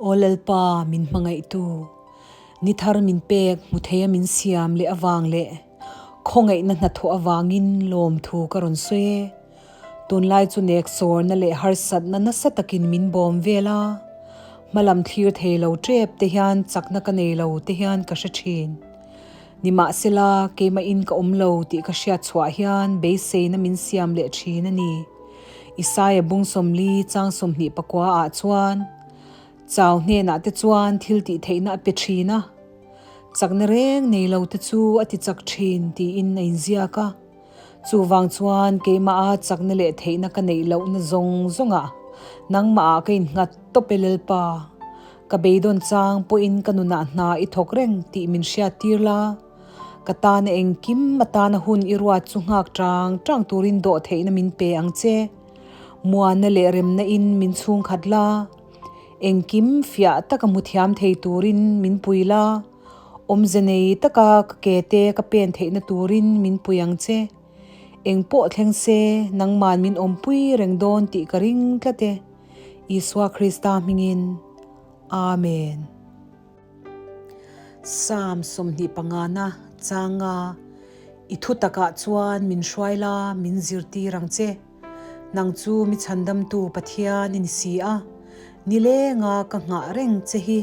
Aw Lalpa, min hmangaihtu, ni thar min pek hmu theia min siam leh avang leh khawngaihna hnathawh avangin lawmthu ka rawn sawi e. Tunlai chu nek sawrna leh harsatna nasa takin min bawm vel a, hmalam thlir thei lo tep te hian chakna ka nei lo te hian ka hre thin. Nimahsela, keimahin ka awm lo tih ka hriat chhuah hian beiseina min siam leh thin a ni. Isaia bung 40 chang 29 ah chuan, Chau hnenah te chuan thil tih theihna a pe thin a, chakna reng nei lo te chu a ti chak thin tiin a inziak a. Chuvang chuan keimaha chakna leh theihna ka neih lohna zawng zawngah nangmahah ka innghat tawp e Lalpa. Ka beidawn chang pawhin ka nunah hna i thawk reng tih min hriat tir la. Ka tana engkim atana hun i ruat chu nghak tang tang turin dawh theihna min pe ang che. Muanna leh remna in min chhungkhat la. Engkim fiah taka hmu thiam thei turin min pui la. Awmze nei taka ka ke te ka pen theihna turin min pui ang che. Eng pawh thleng se, nangman min awmpui reng dawn tih ka ring tlat e. Isua Krista hmingin. Amen. Psalm 25 na changa I thu takah chuan min hruai la, min zirtir ang che. Nang chu mi chhandamtu Pathian i ni si a, nilenga ka nghah reng che hi.